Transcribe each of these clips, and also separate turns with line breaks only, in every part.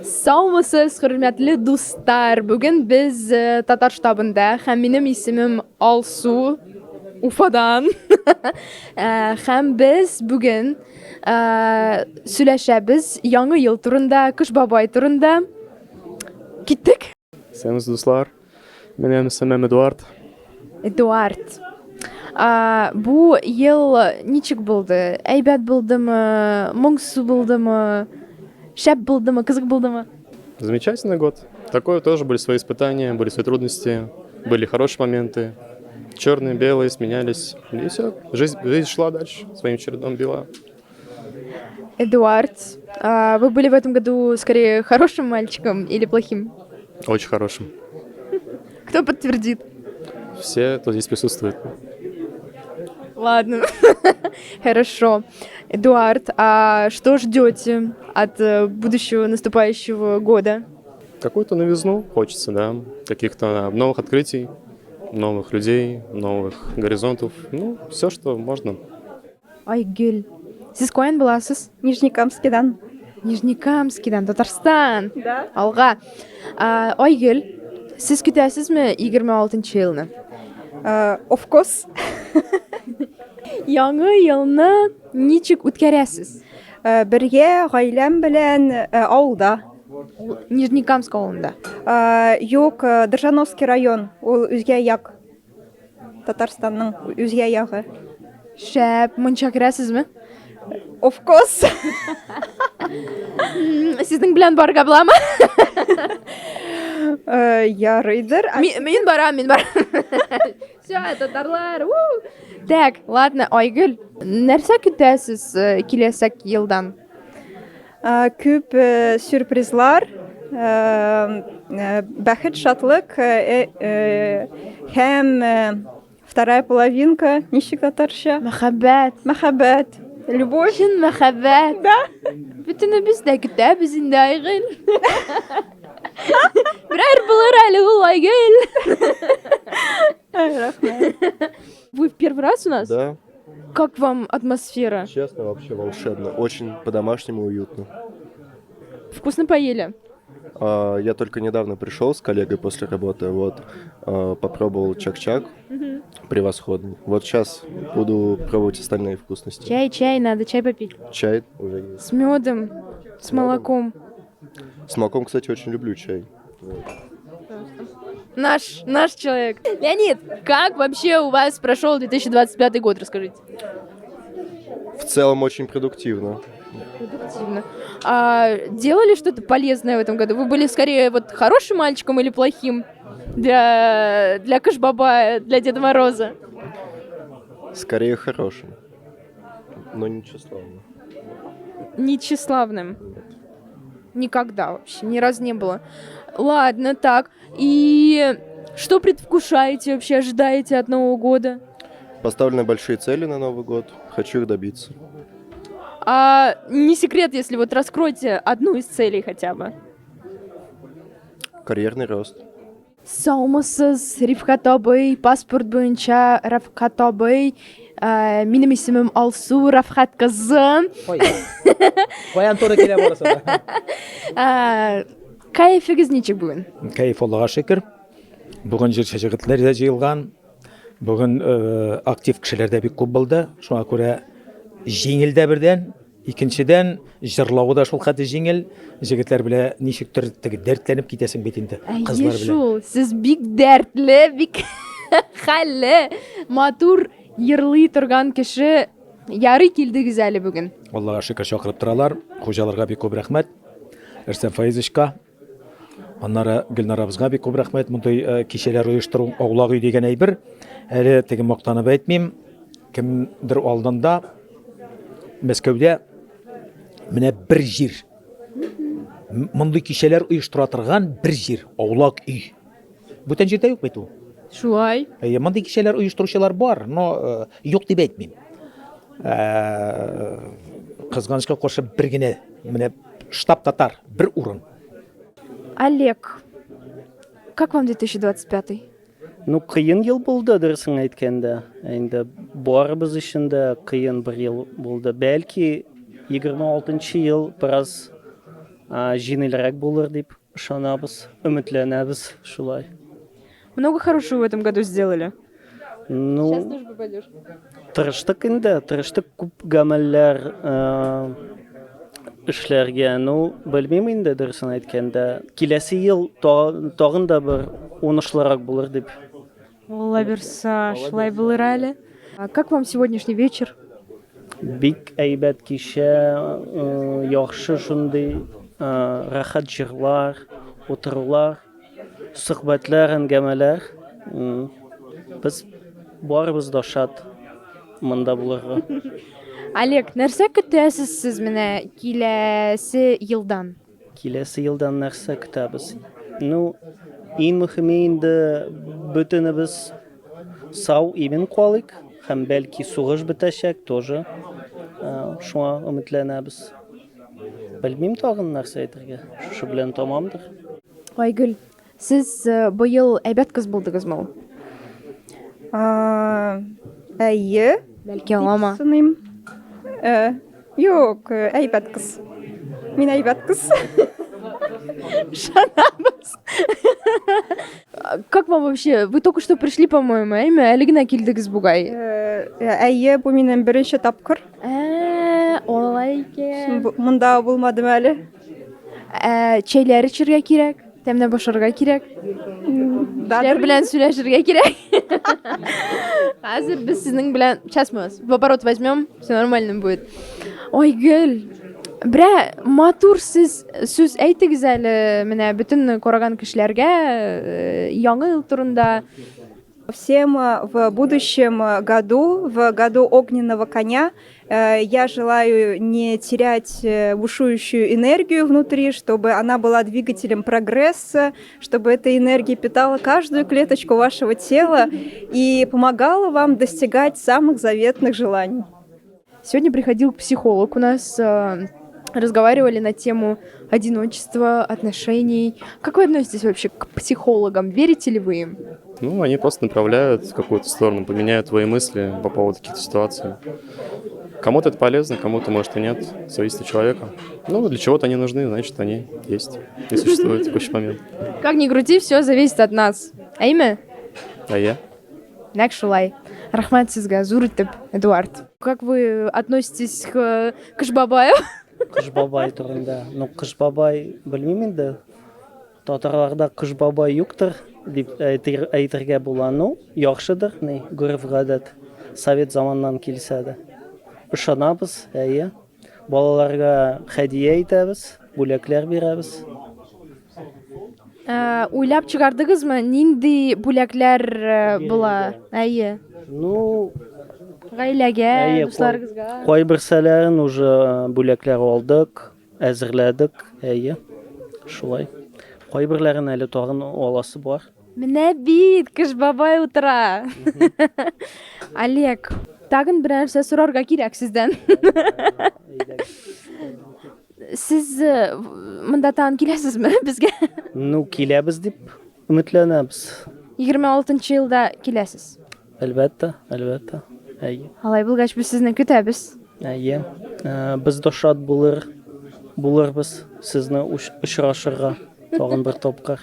Саумысыз, хөрмәтле дуслар! Бүген без э, татар штабында һәм минем исемем Алсу Уфадан. Э, һәм без бүген э, сөйләшәбез Яңа ел турында, Кыш бабай турында. Киттек.
Сәламсез, дуслар. Минем исемем Эдуард.
Эдуард. А, бу ел ничек булды? Әйбәт булдымы? Моңсу булдымы? Шәп булдымы? Кызык булдымы?
Замечательный год. Такое тоже были свои испытания, были свои трудности, были хорошие моменты. Черные, белые сменялись. И все. Жизнь, жизнь шла дальше, своим чередом била.
Эдуард, а вы были в этом году скорее хорошим мальчиком или плохим?
Очень хорошим.
Кто подтвердит?
Все, кто здесь присутствует.
Ладно, хорошо. Эдуард, а что ждете от э, будущего наступающего года?
Какую-то новизну хочется, да. Каких-то новых открытий, новых людей, новых горизонтов. Ну, все, что можно.
Айгөл, сез каян буласыз?
Нижнекамскидан.
Нижнекамскидан, Татарстан.
Да.
Алга. Айгөл, сез көтәсезме 26 елны?
Of course.
Яңа елны ничек үткәрәсез?
Бергә гаиләм белән авылда.
Нижнекамск авылында.
Юк, Держановский район, ул үзгә як. Татарстанның үзгә ягы.
Шәп, мунча керәсезме?
Of course.
Сезнең белән барырга буламы?
Э, ярыйдыр.
Мин барам, мин барам. Все, татарлар. Так, ладно, Айгөл, нәрсә көтәсез э, киләчәк елдан?
Күп сюрпризлар, бәхет, шатлык һәм вторая половинка, ничек татарча?
Мәхәббәт.
Мәхәббәт. Любовь.
Чын мәхәббәт.
Да.
Бөтенебез дә көтәбез инде, Айгөл. Берәр булыр әле ул, Айгөл.
Рәхмәт.
Вы в первый раз у нас?
Да.
Как вам атмосфера?
Честно, вообще волшебно. Очень по-домашнему уютно.
Вкусно поели?
А, я только недавно пришел с коллегой после работы, вот, а, попробовал чак-чак, превосходный. Вот сейчас буду пробовать остальные вкусности.
Чай, чай, надо чай попить.
Чай уже есть.
С медом, с молоком.
С молоком, кстати, очень люблю чай. Вот.
Наш, наш человек. Леонид, как вообще у вас прошел 2025 год, расскажите?
В целом очень продуктивно.
Продуктивно. А делали что-то полезное в этом году? Вы были скорее вот хорошим мальчиком или плохим для, для Кышбаба, для Деда Мороза?
Скорее хорошим, но не тщеславным.
Не тщеславным? Никогда вообще, ни разу не было. Ладно, так. И что предвкушаете вообще, ожидаете от Нового года?
Поставлены большие цели на Новый год. Хочу их добиться.
А не секрет, если вот раскройте одну из целей хотя бы.
Карьерный рост.
Саумысыз, Рифкат абый, паспорт буенча Рафкат абый, э, минем исемем Алсу Рафхат кызы.
Каян туры килә барысы да?
Э, кәефегез ничек бүген?
Кәеф Аллага шөкер. Бүген җырчы җегетләр дә җыелган. Бүген э, актив кешеләр дә бик күп булды. Шуңа күрә җиңел дә бердән, Икенчедән, җырлавы да шул хәтле җиңел. Җегетләр белән ничектер теге дәртләнеп китәсең бит инде.
Кызлар белән. Шул, сез бик дәртле, бик хәлле, матур йырлый торган кеше. Ярый килдегез әле бүген.
Аллага шөкер чакырып торалар. Хуҗаларга бик күп рәхмәт. Рөстәм Фаизовичка, аннары Гөлнарабызга бик күп рәхмәт. Мондый э, кичәләр оештыру, аулак өй дигән әйбер. Әле теге мактанып әйтмим. Кемдер алдында Мәскәүдә менә бер җир. Мондый кичәләр оештыра торган бер җир, аулак өй. Бүтән җирдә юк бит ул.
Шулай.
Әйе, мондый кичәләр оештыручылар бар, но э, юк дип әйтмим. Э, кызганычка каршы бер генә менә штаб татар бер урын.
Олег, как вам 2025?
Ну, кыен ел булды, дөресен әйткәндә. Инде барыбыз өчен дә кыен бер ел булды. Бәлки 26 ел бераз Җиңелрәк булыр дип ышанабыз, өметләнәбез шулай.
Много хорошего в этом году сделали.
Ну,
Сейчас тоже попадешь.
Тырыштык инде, тырыштык күп гамәлләр э, эшләргә. Ну, белмим инде, дөресен әйткәндә. Киләсе ел тагын да бер уңышлырак булыр дип.
Алла бирса, шулай булыр әле. А как вам сегодняшний вечер?
Бик әйбәт кичә, э, яхшы шундый э, рәхәт җырлар, утырулар, сөхбәтләр, әңгәмәләр. Без барыбыз да шат монда булырга.
Олег, нәрсә көтәсез сез менә киләсе елдан?
Киләсе елдан нәрсә көтәбез? Ну, иң мөһиме инде бөтенебез сау имин калыйк һәм бәлки сугыш бетәчәк тоже. Э, шуңа өметләнәбез. Белмим тагын нәрсә әйтергә. Шушы белән тамамдыр.
Айгөл, сез э, быел әйбәт кыз булдыгызмы ул?
Әйе.
Бәлки аңама.
Сыныйм. Э, юк, э, әйбәт кыз. Мин әйбәт кыз.
Ышанабыз. Как вам вообще? Вы только что пришли, по-моему, әйме? Әле генә килдегез бугай.
Э, әйе, бу минем беренче тапкыр.
Ә, алай икән.
Монда булмадым әле.
Ә, чәйләр эчәргә кирәк, тәмләп ашарга кирәк. Кешеләр белән сөйләшергә кирәк. Хәзер без сезнең белән, сейчас мы вас в оборот возьмем, все нормально будет. Ой, Гөл, берә матур сез сүз әйтегез әле менә бөтен караган кешеләргә э, яңа ел турында.
Всем э, в будущем э, году, в году огненного коня, э, я желаю не терять бушующую энергию внутри, чтобы она была двигателем прогресса, чтобы эта энергия питала каждую клеточку вашего тела и помогала вам достигать самых заветных желаний.
Сегодня приходил психолог у нас, разговаривали на тему одиночества, отношений. Как вы относитесь вообще к психологам? Верите ли вы им?
Ну, они просто направляют в какую-то сторону, поменяют твои мысли по поводу каких-то ситуаций. Кому-то это полезно, кому-то, может, и нет. Зависит от человека. Ну, для чего-то они нужны, значит, они есть и существуют в текущий момент.
Как ни крути, все зависит от нас. А имя?
А я?
Нәкъ шулай. Рәхмәт сезгә, зур итеп, Эдуард. Как вы относитесь к Кыш бабаю?
Кыш бабай турында. Ну, Кыш бабай, белмим инде. Татарларда Кыш бабай юктыр дип әйтер, әйтергә була. Ну, яхшыдыр, ни, гореф-гадәт. Совет заманнан килсә дә. Ышанабыз, әйе. Балаларга хәдия итәбез, бүләкләр бирәбез.
Ә, уйлап чыгардыгызмы, нинди бүләкләр э, була? Әйе.
Ну,
Гаиләгә,
әйе,
дусларыгызга.
Кайберсәләрен уже бүләкләр алдык, әзерләдек, әйе. Шулай. Кайберләрен әле тагын аласы бар.
Менә бит, Кыш бабай утыра. Олег, тагын бер нәрсә сорарга кирәк сездән. Сез э, монда тагын киләсезме безгә?
Ну, киләбез дип өметләнәбез.
26 елда киләсез.
Әлбәттә, әлбәттә. Әйе.
Алай булгач, без сезне көтәбез.
Әйе. Э, без дә шат булыр, булырбыз сезне очрашырга тагын бер тапкыр.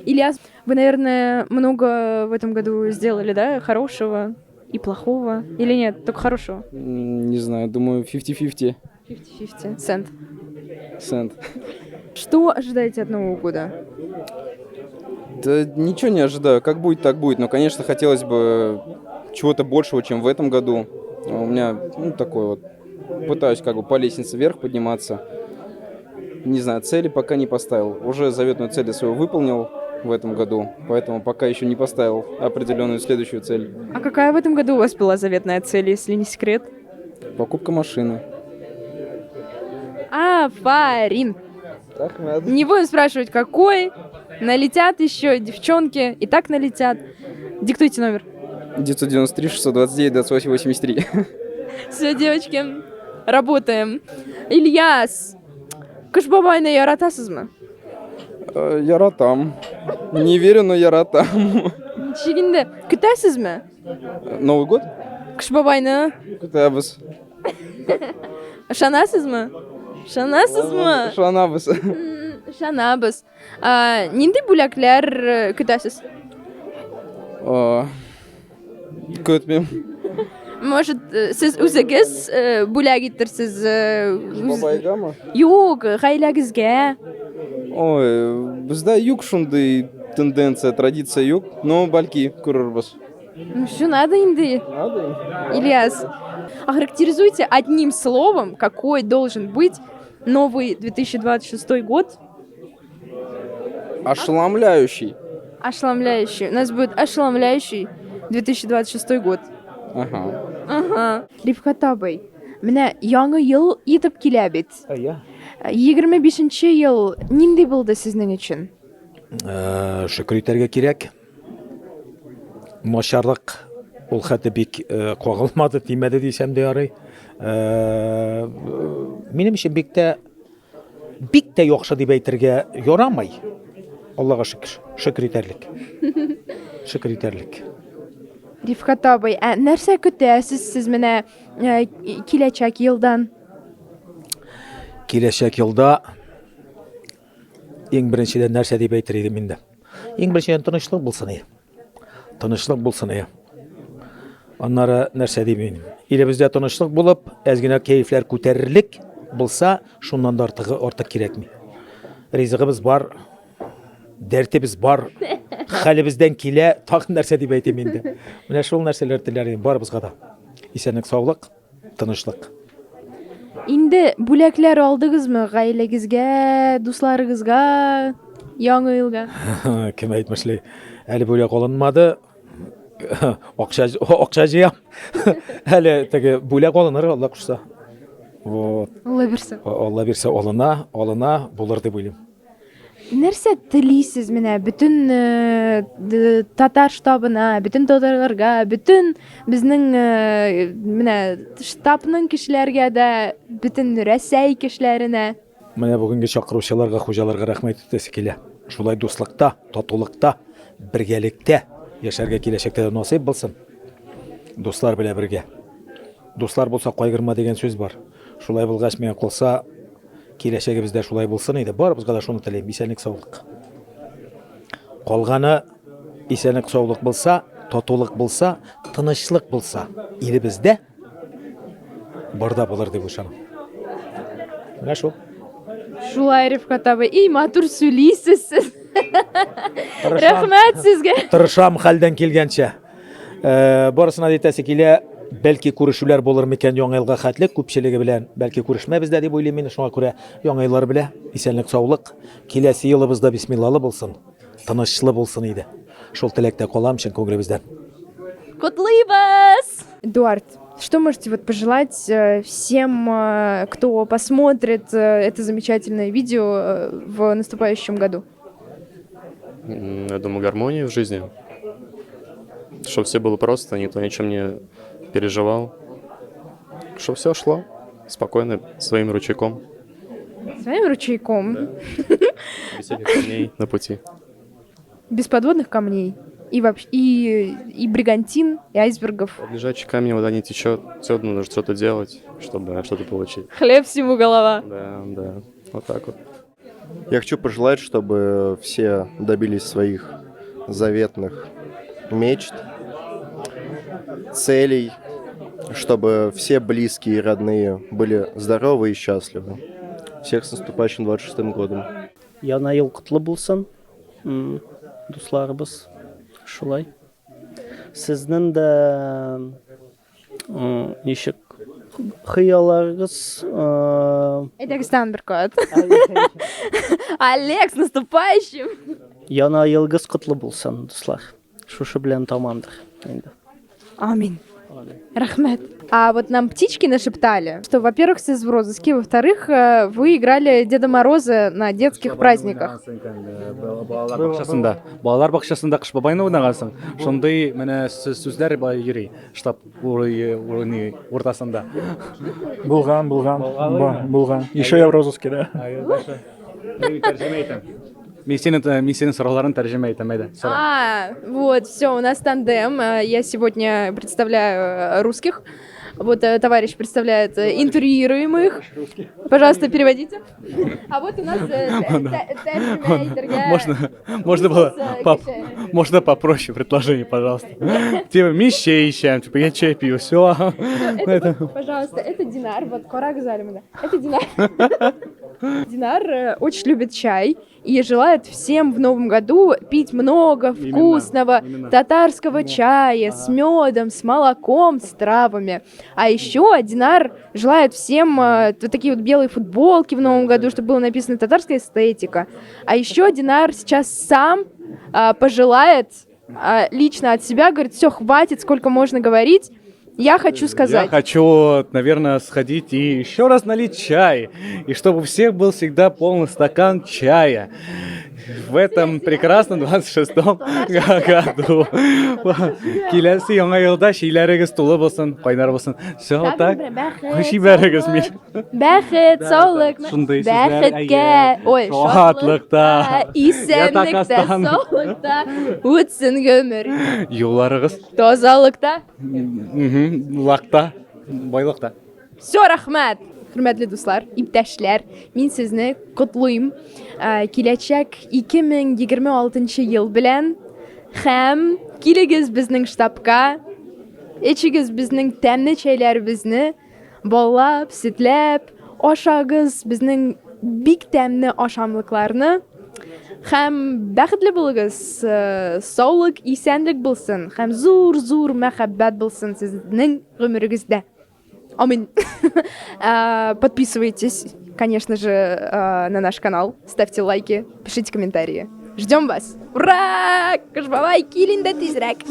Ильяс, вы, наверное, много в этом году сделали, да, хорошего и плохого? Или нет, только хорошего?
Не знаю, думаю, 50-50.
50-50. Цент.
Цент.
Что ожидаете от Нового года?
Да ничего не ожидаю. Как будет, так будет. Но, конечно, хотелось бы чего-то большего, чем в этом году. У меня, ну, такой вот... Пытаюсь как бы по лестнице вверх подниматься. Не знаю, цели пока не поставил. Уже заветную цель я свою выполнил в этом году, поэтому пока еще не поставил определенную следующую цель.
А какая в этом году у вас была заветная цель, если не секрет?
Покупка машины.
Афарин! Не будем спрашивать, какой. Налетят еще девчонки, и так налетят. Диктуйте номер.
993 629 28 83.
Все, девочки, работаем. Ильяс, Кыш бабайны яратасызмы?
Э, яратам. Не верю, но яратам.
Ничек инде? Көтәсезме?
Новый год?
Кыш бабайны.
Көтәбез.
Ышанасызмы? Ышанасызмы?
Ышанабыз.
Ышанабыз. Нинди бүләкләр көтәсез?
Көтмим.
Может, сез үзегез бүләк итерсез?
Бабайгамы?
Юк, гаиләгезгә.
Ой, бездә юк шундый тенденция, традиция юк, но бәлки күрербез.
Ну все, надо инде.
Надо.
Ильяс, охарактеризуйте одним словом, какой должен быть новый 2026 год.
Ошеломляющий.
Ошеломляющий. У нас будет ошеломляющий 2026 год.
Ага.
Ага. Рифкат абый, менә яңа ел итеп килә бит.
Әйе.
25 ел нинди булды сезнең өчен?
Шөкер итәргә кирәк. Начарлык ул хәтта бик кагылмады, тимәде дисәм дә ярый. Минем өчен бик тә бик тә яхшы дип әйтергә ярамый. Аллага шөкер, шөкер итәрлек. Шөкер итәрлек.
Рифкат абый, ә нәрсә көтәсез сез менә киләчәк елдан?
Киләчәк елда иң беренчедән нәрсә дип әйтер идем инде? Иң беренчедән тынычлык булсын иде. Тынычлык булсын иде. Аннары нәрсә дим инде? Илебездә тынычлык булып, әз генә кәефләр күтәрерлек булса, шуннан да артыгы артык кирәкми. Ризыгыбыз бар, дәртебез бар, хәлебездән килә, тагын нәрсә дип әйтим инде. Менә шул нәрсәләр теләр идем барыбызга да. Исәнлек, саулык. Тынычлык.
Инде бүләкләр алдыгызмы гаиләгезгә, дусларыгызга яңа елга?
Кем әйтмешли, әле бүләк алынмады. Акча акча җыям. Әле теге бүләк алыныр, Алла кушса. Вот.
Алла бирсә.
Алла бирсә алына, алына булыр дип уйлыйм.
Нәрсә телисез менә бөтен э, татар штабына, бөтен татарларга, бөтен безнең э, менә штабның кешеләргә дә, бөтен Рәсәй кешеләренә?
Менә бүгенге чакыручыларга, хуҗаларга рәхмәт әйтәсе килә. Шулай дуслыкта, татулыкта, бергәлектә яшәргә киләчәктә дә насыйп булсын. Дуслар белән бергә. Дуслар булса кайгырма дигән сүз бар. Шулай булгач, миңа калса, киләчәгебез дә шулай булсын иде. Барыбызга да шуны телим. Исәнлек, саулык. Калганы исәнлек, саулык булса, татулык булса, тынычлык булса, илебездә бар да булыр дип ышанам. Менә шул.
Шулай, Рифкат абый, и матур сөйлисез сез. Рәхмәт сезгә.
Тырышам хәлдән килгәнчә. Э, барысына да әйтәсе килә, бәлки күрешүләр булыр микән яңа елга хәтле күпчелеге белән, бәлки күрешмәбез дә дип уйлыйм мин, шуңа күрә яңа еллар белә исәнлек, саулык, киләсе елыбыз да бисмиллалы булсын, тынычлы булсын иде. Шул теләктә калам чын күңелебездән.
Котлыйбыз! Эдуард, что можете вот пожелать э, всем, э, кто посмотрит это замечательное видео в наступающем году?
Я думаю, гармонии в жизни. Чтобы все было просто, никто ничем не переживал. Чтобы все шло спокойно, своим ручейком.
Своим ручейком?
Да. Без всяких камней на пути.
Без подводных камней? И вообще, и бригантин, и айсбергов.
Под лежачий камень вода не течет, все равно нужно что-то делать, чтобы что-то получить.
Хлеб всему голова.
Да, да, вот так вот.
Я хочу пожелать, чтобы все добились своих заветных мечт, целей, чтобы все близкие и родные были здоровы и счастливы. Всех с наступающим 26-м годом.
Яңа ел котлы булсын, дусларыбыз. Шулай. Сезнең дә ничек хыялларыгыз
Әйдәгез тагын бер кат. Олег, с наступающим!
Яңа елыгыз котлы булсын, дуслар. Шушы белән тамамдыр инде.
Амин. Рәхмәт. А вот нам птички нашептали, что, во-первых, сез в розыске, во-вторых, вы играли Деда Мороза на детских праздниках.
Балалар бакчасында, балалар бакчасында Кыш бабайны уйнагансың. Шундый менә сүзләр былай йөри штаб уртасында.
Булган, булган, булган. Еще я в розыске, да.
Тәрҗемә итәм. Мин синең, мин синең сорауларын тәрҗемә итәм, әйдә. Сора.
А, вот, все, у нас тандем. Я сегодня представляю русских. Вот товарищ представляет интервьюируемых. Пожалуйста, переводите. А вот у нас
Можно, можно было можно попроще предложение, пожалуйста. Типа, мин чәй эчәм, типа, я чай пью, все.
Это вот, пожалуйста, это Динар, вот карагыз әле монда. Это Динар. Динар очень любит чай и желает всем в новом году пить много вкусного
Именно.
Татарского чая с медом, с молоком, с травами. А еще Динар желает всем вот такие вот белые футболки в новом году, чтобы было написано «Татарская эстетика». А еще Динар сейчас сам пожелает лично от себя, говорит, все, хватит, сколько можно говорить, я хочу сказать.
Я хочу, наверное, сходить и еще раз налить чай. И чтобы у всех был всегда полный стакан чая. В этом прекрасном 26-м году. Киләсе яңа елда чәйләрегез тулы булсын, кайнар булсын. Все, так. Җибәрегез мин.
Бәхет, саулык,
Шундый сүзләр,
бәхеткә,
әйе.
ой,
Шатлыкта,
исәнлектә,
ятакастан.
саулыкта, үтсен гомер.
Юлларыгыз
Тазалыкта.
Лакта, байлыкта.
Все, рәхмәт. Хөрмәтле дуслар, иптәшләр, мин сезне котлыйм. Киләчәк 2026 ел белән һәм килегез безнең штабка, эчегез безнең тәмле чәйләребезне, баллап, сөтләп, ашагыз безнең бик тәмле ашамлыкларны. Һәм бәхетле булыгыз, саулык, исәнлек булсын һәм зур-зур мәхәббәт булсын сезнең гомерегездә. Амин. Подписывайтесь, конечно же, на наш канал, ставьте лайки, пишите комментарии. Ждем вас. Ура! Кыш бабай, кил инде тизрәк!